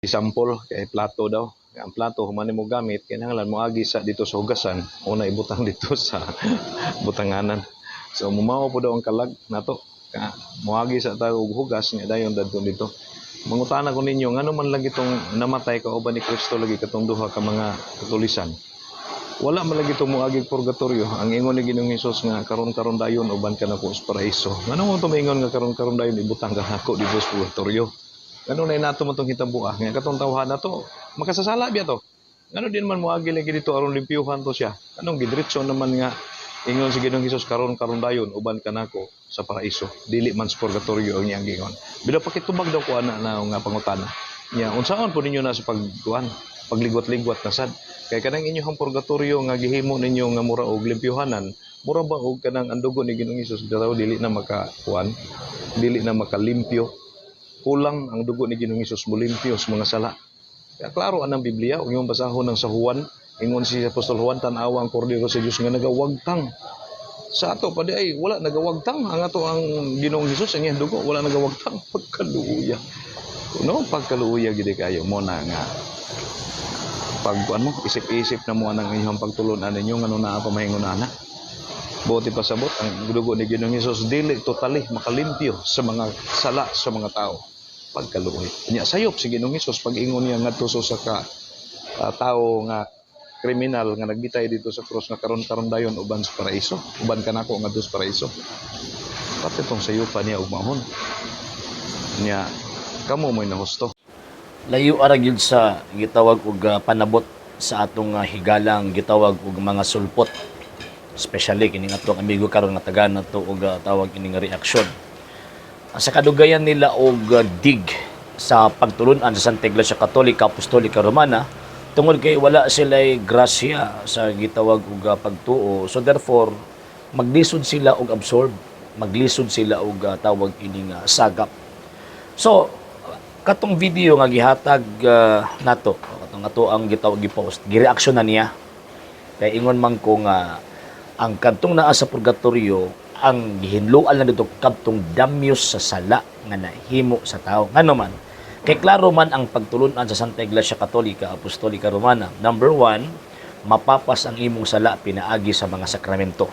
Sample kay plato daw. Ang plato, human mo gamit, kinahanglan moagi sa dito sa hugasan, una ibutang dito sa butanganan. So mumao po daw ang kalag nato. Ka, moagi sa tayo og hugas nga dayon dadto dito. Mangutana ko ninyo, ngano man lagi itong namatay kauban ni Kristo lagi katong duha ka mga katulisan? Wala man lagi itong moagi purgatorio. Ang ingon ni Ginoong Hesus nga karon-karon dayon uban ka nako sa paraiso. Ngano mo tumingon nga karon-karon dayon ibutang ka nako dito sa purgatorio? Ngano na nato mo tong hitabua? Nga katong tawhan na to, makasasala biya to. Ngano din man moagi lagi dito aron limpyuhan to siya? Anong gidiretso naman nga ingon si Ginoong Hesus, "Karon karon dayon uban ka nako sa paraiso"? Dili man sa purgatorio ang iyang giingon. Bila pakitubag daw ko ana na nga pangutana. Nya unsaon po ninyo na sa pagkuan, pagligwat-ligwat na sad? Kay kanang inyong purgatorio nga gihimo ninyo nga mura og limpyuhanan, mura ba og kanang ang dugo ni Ginoong Hesus daw dili na makakuan, dili na makalimpyo? Kulang ang dugo ni Ginoong Hesus molimpyo sa mga sala. Kaya klaro anang Biblia, ug imong basahon ng sa Juan, ingon si Apostol Juan, "Tan-awa ang Kordero sa Dios nga nagawagtang." Sa ato pa di ay wala nagawagtang ang ato ang Ginoong Hesus, ang iyang dugo wala nagawagtang. Pagkaluya. No, pagkaluya gid kayo mo na nga pag kuan mo, isip-isip na mo anang inyong pagtulunan ninyo, ngano naa pa mahingon ana. Buot pasabot, ang dugo ni Ginoong Hesus dili totally makalimpyo sa mga sala sa mga tao. Pagkaluoy. Nya sayop si Ginoong Hesus pag ingon niya ngadto sa ka tao nga kriminal nga nagbitay dito sa krus nga "Karon-karon dayon uban sa paraiso, uban ka nako ngadto sa paraiso." Pati tong sayupan niya ugmahon. Nya kamo mo'y nahusto. Layo ara gyud sa gitawag og panabot sa atong higalang gitawag og mga sulpot, especially kining atong amigo karon nga tagaan nato og tawag ini nga reaksyon. Ang sa kadugayan nila og dig sa pagtulun-an sa Santa Iglesia Katolika Apostolika Romana tungod kay wala sila grasya sa gitawag og pagtuo. So therefore, maglisod sila og absorb, maglisod sila og tawag ini nga sagap. So katong video nga gihatag nato, katong ato ang gitawag gi-post, gireaksyon na niya kay ingon man ko nga ang kadtong naa sa purgatorio, ang gihinloan lang dito kadtong damyos sa sala nga nahimo sa tao. Ngano man? Kay klaro man ang pagtulunan sa Santa Iglesia Katolika Apostolika Romana. Number one, mapapas ang imong sala pinaagi sa mga sakramento.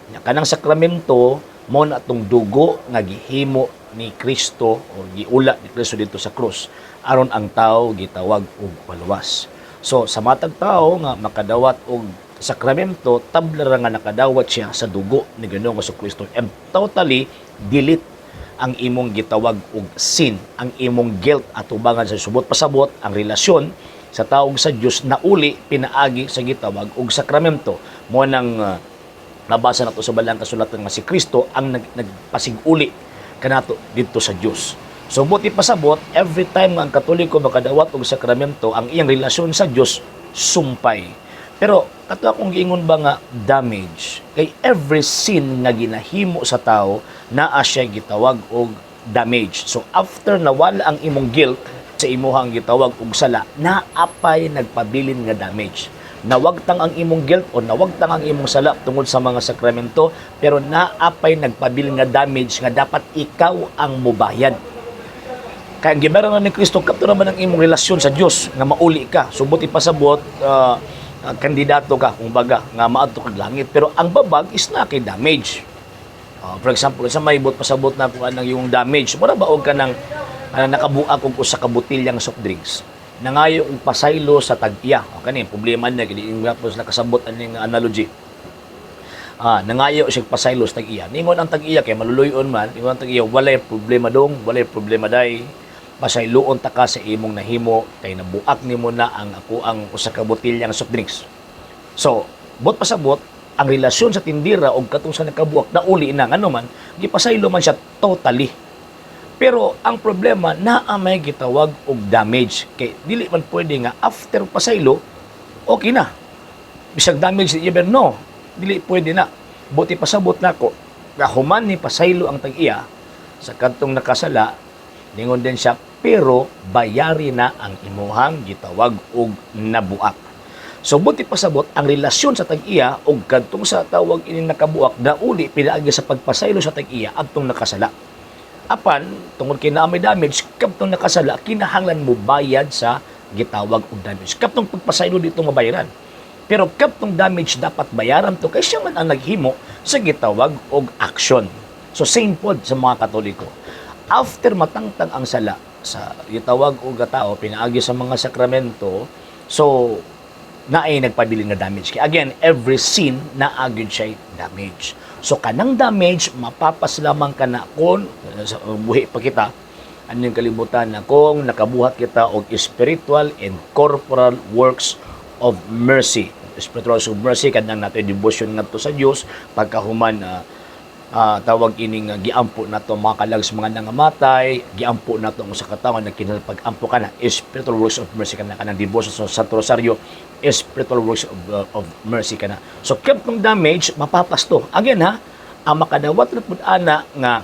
Nya kanang sakramento mo na atong dugo nga gihimo ni Kristo o giula ni Kristo dito sa krus aron ang tao gitawag og paluwas. So sa matag tao nga makadawat og sakramento, tabla ra nga nakadawat siya sa dugo ni Ginoong Kristo and totally delete ang imong gitawag og sin, ang imong guilt atubangan sa subot pasabot. Ang relasyon sa taog sa Dios nauli pinaagi sa gitawag og sakramento. Mo nang nabasa nato sa Balaang Kasulatan nga si Kristo ang nagpasiguli kanato didto sa Dios. So buot pasabot, every time nga ang Katoliko makadawat og sakramento, ang iyang relasyon sa Dios sumpay. Pero kato akong giingon ba nga damage, kay every sin nga ginahimo sa tao naa siya gitawag og damage. So after nawala ang imong guilt sa imuhang gitawag og sala, naapay nagpabilin nga damage. Nawagtang ang imong guilt o nawagtang ang imong sala tungod sa mga sakramento, pero naapay nagpabilin nga damage nga dapat ikaw ang mubayad. Kaya ang gibayaran ni Kristo kadto naman ang imong relasyon sa Dios nga mauli ka. So buot ipasabot, kandidato ka kumbaga nga maadto kag langit. Pero ang babag is na kay damage. For example, sa may buot pasabot na kung anang yung damage, mura ba og kanang nakabuak og usa ka botilyang soft drinks? Nangayo og pasaylo sa tag-iya. O kani problema niya kini po sila kasabot aning analogy. Nangayo siya pasaylo sa tag-iya. Ningon ang tag-iya kay maluluyon man, ningon ang tag-iya, "Walay problema dong, walay problema day. Pasayloon ta ka sa imong nahimo kay nabuak nimo na ang ako ang usa ka botilyang soft drinks." So, buot pasabot, ang relasyon sa tindira og katong sa nakabuak nauli na, ngano man gipasaylo man siya totally. Pero ang problema, naa may gitawag og damage kay dili man pwede nga after pasaylo okay na. Bisag damage even no, dili pwede na. Buot pasabot nako, nga human ni pasaylo ang tag-iya sa kadtong nakasala, ningon din siya, "Pero bayari na ang imuhang gitawag og nabuak." So buot pasabot, ang relasyon sa tag-iya og kadtong sa tawag ini nakabuak nauli pinaagi sa pagpasaylo sa tag-iya adtong nakasala. Apan tungod kay naa may damage, kabtong nakasala, kinahanglan mo bayad sa gitawag og damage. Kabtong pagpasaylo dito mabayaran. Pero kabtong damage dapat bayaran to kay siya man ang naghimo sa gitawag og action. So same pod sa mga Katoliko. After matangtang ang sala sa gitawag og tao pinaagi sa mga sakramento, so naay nagpabilin nga damage. Kay again, every sin naa gyud siya damage. So kanang damage mapapas lamang kana kung sa buhi pa kita anong kalibutan na kung nakabuhat kita og spiritual and corporal works of mercy. Spiritual works of mercy kanang nato devotion ngadto sa Dios pagkahuman, tawag ining giampo nato mga kalag sa mga nangamatay, giampo nato ang usa ka tawo nagkinahanglan pag-ampo kana, spiritual works of mercy kana, kanang devotion sa Santo Rosario, spiritual works of mercy kana. So kabtong damage mapapas to. Again ha, ang makadawat ra pud ana nga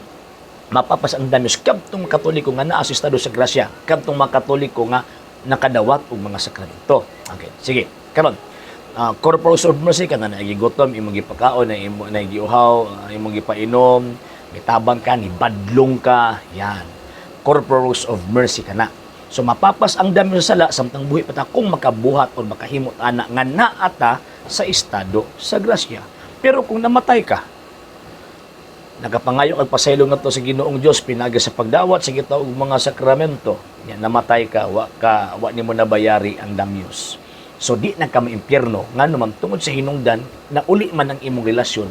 mapapas ang damage kabtong Katoliko nga naa sa estado sa grasya, kabtong mga Katoliko nga nakadawat og mga sakramento. Okay, sige. Karon, corporal of mercy kana na gigutom imong gipakaon, na imo na giuhaw imong gipainom, mitabang ka, nibadlong ka, yan. Corporal of mercy kana. So mapapas ang damage sa sala samtang buhi pa ta kung makabuhat o makahimo ana nga naa ta sa estado sa grasya. Pero kung namatay ka, nagapangayo kag pasaylo ngadto sa Ginoong Dios pinaagi sa pagdawat sa gitawag og mga sakramento, nya namatay ka, wa nimo nabayari ang damyos. So di na ka maimpyerno, ngano man tungod sa hinungdan na uli man ang imong relasyon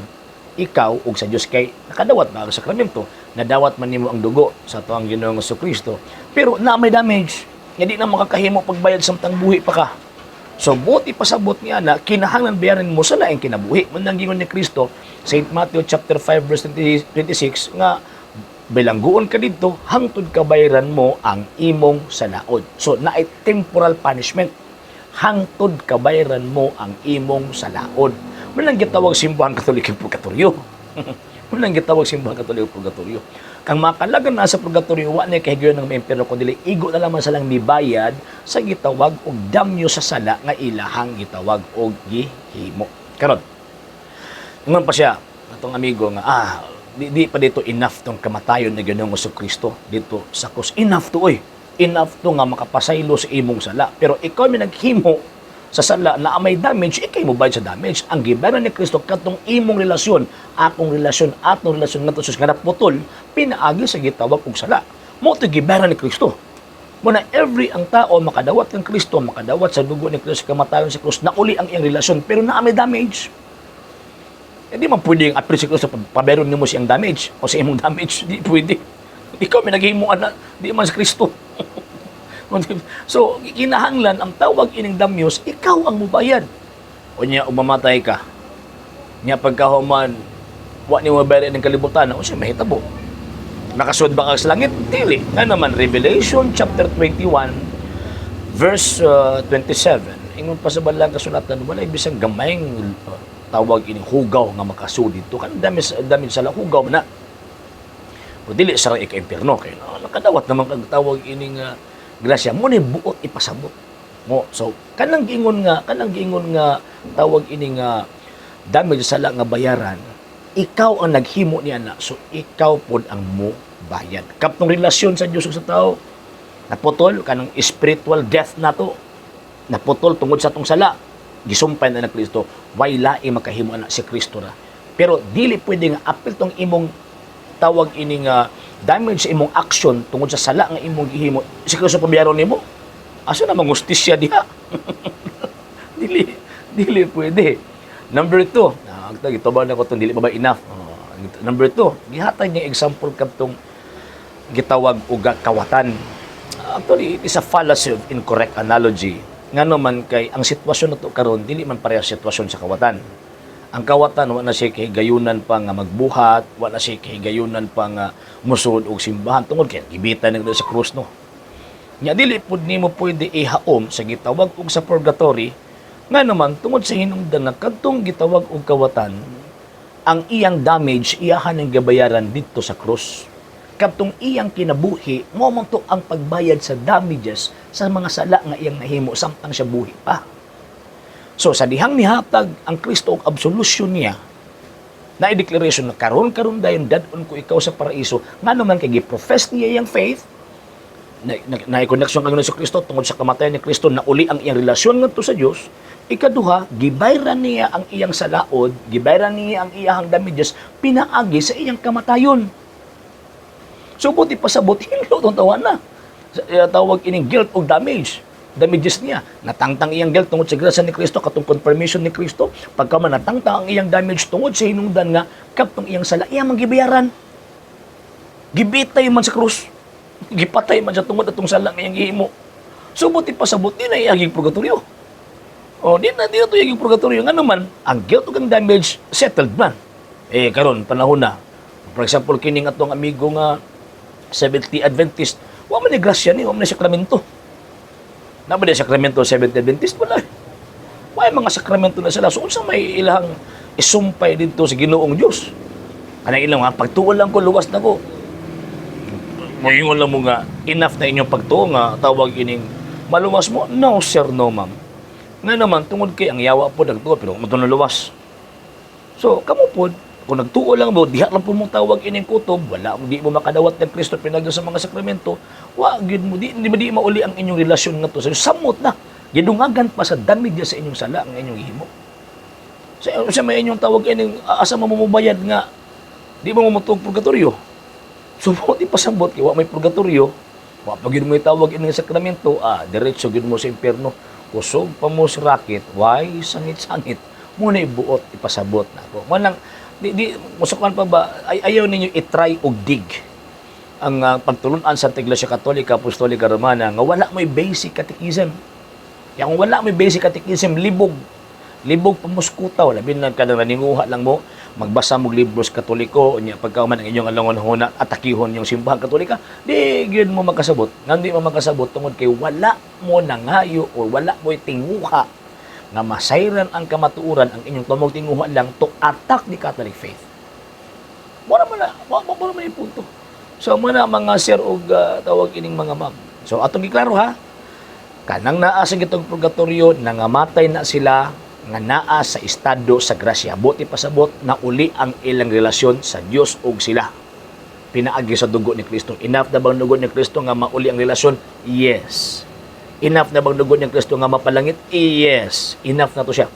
ikaw ug sa Dios kay nakadawat ba ang sakramento, nadawat man nimo ang dugo sa atoang Ginoong Kristo, pero na may damage nga di na makakahimo pagbayad samtang buhi pa ka. So buot ipasabot niya na kinahanglan bayaran mo sa laing kinabuhi. Mao nang giingon ni Kristo, St. Matthew chapter 5 verse 20, 26 nga bilangguon ka didto hangtod ka bayaran mo ang imong salaod. So naay temporal punishment hangtod kabayaran mo ang imong salaod. Mao nang gitawag Simbahan Katoliko Purgatorio. Mao nang gitawag Simbahan Katoliko Purgatorio. Kang makalagan na sa purgatorio, wa na kahigayon ng maimpyerno kundi igo na lamang silang mibayad sa gitawag og damyo sa sala nga ilahang gitawag og gihimo. Karon, ingon pa siya atong amigo nga di pa dito enough tong kamatayon ni Ginoong Kristo dito sa krus. Enough to oy. Enough to nga makapasaylo sa imong sala. Pero ikaw may naghimo sa sala na may damage, ikay mo bayad sa damage. Ang gibayaran ni Kristo katong imong relasyon, akong relasyon, atong relasyon ngadto sa Dios nga naputol pinaagi sa gitawag og sala. Mao to gibayaran ni Kristo. Mao na every ang tao makadawat kang Kristo, makadawat sa dugo ni Kristo sa kamatayon sa krus, nauli ang iyang relasyon pero naa may damage. Hindi man pwede ang apil si Kristo, pabayaron nimo siyang damage o sa imong damage. Di pwede. Ikaw may naghimo ana, di man si Kristo. So, kinahanglan ang tawag ining damyos, ikaw ang mubayad. O niya, umamatay ka. Nya pagkahuman, wa nimo mabayad ng kalibutan, o siya mahitabo. Nakasud ba ka sa langit? Dili. Nga naman, Revelation chapter 21, verse 27, ingon pa sa balang kasulatan, walay bisang gamayng tawag ini hugaw nga makasud dito. Kan dami dami sa hugaw na. O dili sa ika-impierno kay no, nakadawat naman kag tawag ining grasya mo ni buot ipasabot mo. So kanang giingon nga tawag ini nga damage sa sala nga bayaran, ikaw ang naghimo niya na, so ikaw pod ang mo bayad. Kaptong relasyon sa Dios ug sa tao naputol, kanang spiritual death nato naputol tungod sa atong sala, gisumpay na ng Kristo, way laing makahimo ana, si Kristo ra. Pero dili pwede nga apil tong imong tawag ini nga damage sa imong action tungod sa sala nga imong gihimo, si Kristo pabayaron nimo. Asa na mangustisya diha? Dili dili pwede. Number 2, ito ba na ko itong dili pa ba enough? Oh, number 2, gihatag niya example kadtong gitawag og kawatan. Actually, it is a fallacy of incorrect analogy. Ngano man kay ang sitwasyon nato karon dili man pareha sitwasyon sa kawatan. Ang kawatan wa na siya kahigayunan pa nga magbuhat, wa na siya kahigayunan pa nga musud og simbahan tungod kay gibitan na sa krus, no. Nya dili pud nimo pwede ihaom sa gitawag og sa purgatory, nga naman tungod sa hinungdan nga kadtong gitawag og kawatan, ang iyang damage iyahan ang gabayaran didto sa krus. Kadtong iyang kinabuhi mo man to ang pagbayad sa damages sa mga sala nga iyang nahimo samtang siya buhi pa. So sa dihang nihatag ang Kristo og absolution niya, Na declaration na karon karon dayon dad-on ko ikaw sa paraiso, ngano man kay gi-profess niya iyang faith na connection kang sa Kristo tungod sa kamatayan ni Kristo, na uli ang iyang relasyon ngadto sa Dios. Ikaduha, gibayran niya ang iyang salaod, gibayran niya ang iyang damages pinaagi sa iyang kamatayon. So buti pasabot, hinlo tong tawa na. Tawag ining guilt o damages niya. Natangtang iyang guilt tungod sa grasya ni Kristo, katong confirmation ni Kristo. Pagka man natangtang ang iyang damage tungod sa hinungdan nga kaptong iyang sala iyang manggibayaran. Gibitay man sa krus. Gipatay man sa tungod atong sala nga iyang gihimo. So buti pasabot, di na iyaging purgatorio. O di na to iyaging purgatorio. Ngano man, ang guilt ug ang damage settled man. Eh karon panahon na. For example, kining atong amigo nga Seventh-day Adventist, wa man ni grasya ni, wa man ni sakramento. Na ba ni sakramento Seventh-day Adventist? Wala. Wa mga sakramento na sila. So unsa may ilahang isumpay dito sa Ginoong Dios? Kanang ilang nga pagtuo lang ko, luwas na ko. Moingon lang mo nga enough na inyong pagtuo nga tawag ining maluwas mo? No sir, no ma'am. Nga naman tungod kay ang yawa po nagtuo pero mo luwas. So kamo pod, kung nagtuo lang mo, diha lang po mo tawag ining kutob, wala di mo makadawat ng Kristo pinagyo sa mga sakramento, wa gyud mo di mauli ang inyong relasyon ngadto sa samot na. Gidungagan pa sa damage sa inyong sala ang inyong gihimo. Sa may inyong tawag ining asa mo mubayad nga di mo mutug purgatorio? So, di pasabot kay wa may purgatorio, wa pa gyud mo itawag ining sakramento, diretso gyud mo sa impierno. Kusog pa mo sa racket, way sangit-sangit. Muna ibuot ipasabot na ako. Manang di musukan pa ba ay, ayaw ninyo i-try og dig ang pagtulunan sa Iglesia Katolika Apostolika Romana nga wala mo'y basic catechism. Kaya kung wala mo'y basic catechism, libog. Libog pamuskutaw, labi na kada naninguha lang mo, magbasa mo libros Katoliko, unya pagka man ang inyong alongon-huna, atakihon yung simbahan Katolika, di gyud mo makasabot. Nga di mo makasabot tungod kay wala mo nangayo or wala mo tinguha nga masayran ang kamatuoran. Ang inyong tumog tinguha lang to attack the Catholic faith. Wala man na, wa wa man yung punto. So mo na mga sir og tawag ining mga ma'am. So atong giklaro ha, kanang naa sa gitong purgatorio, nangamatay na sila nga naa sa estado sa grasya. Buti pasabot na uli ang ilang relasyon sa Dios ug sila. Pinaagi sa dugo ni Kristo. Enough na bang dugo ni Kristo nga mauli ang relasyon? Yes. Enough na bang dugo ni Kristo nga mapalangit? Yes. Enough na to siya.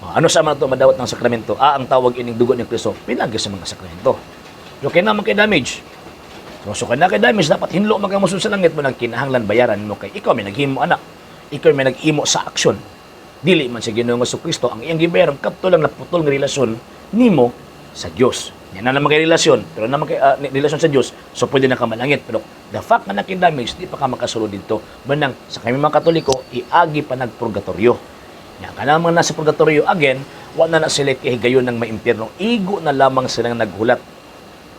Oh, ano sa mga to madawat ng sakramento? Ang tawag ining dugo ni Kristo, pinagi sa mga sakramento. So, kaya naman kay damage. So kaya na kay damage, dapat hinlo magamusul sa langit mo nang kinahanglan bayaran mo kay ikaw may naghimo anak. Ikaw may naghimo sa aksyon. Dili man sa Ginoong Kristo ang iyang gibayaran kadto lang naputol nga relasyon nimo sa Dios. Yan na naman kay relasyon, pero naman kay relasyon sa Dios, so pwede na ka malangit. Pero the fact nga naki-damage, di pa ka makasulod dito. Manang sa kami mga Katoliko, iagi pa nagpurgatorio. Yan, kanang mga nasa purgatorio, again, wa na na sila kahigayon ng maimpyerno. Igo na lamang silang naghulat.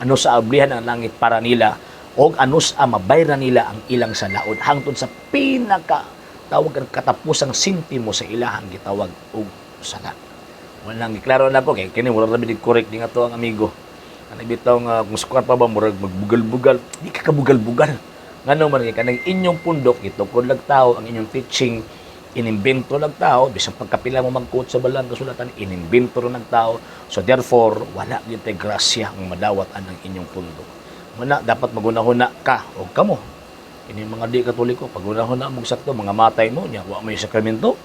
Ano sa ablihan ang langit para nila o ano sa mabayran nila ang ilang salaod hangtod sa pinaka tawag ang katapusang sintimo sa ilahang gitawag og sala. Walang giklaro na ko kay kini wala ra correct di nga to ang amigo. Ano bitaw nga kung sukan pa ba murag magbugal-bugal, di ka kabugal-bugal. Ngano man kay kanang inyong pundok gitukod lag tao, ang inyong teaching inimbento lag tao, bisan pagkapila mo magquote sa balang kasulatan, inimbento ro ng tao. So therefore, wala gyud tay grasya ang madawat anang inyong pundok. Muna dapat magunahuna ka o kamo. Ini mga di Katoliko, pagunahuna mo sakto, mga matay mo nya wa mo'y sakramento.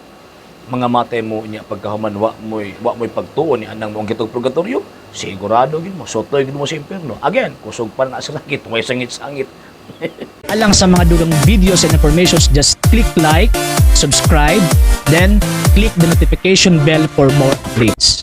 Mga matay mo nya pagkahuman wa mo'y pagtuo ni anang mo ang gitog purgatorio, sigurado gid mo sotoy gid mo sa impierno. Again, kusog pa na sa langit, may sangit-sangit. Alang sa mga dugang videos and informations, just click like, subscribe, then click the notification bell for more updates.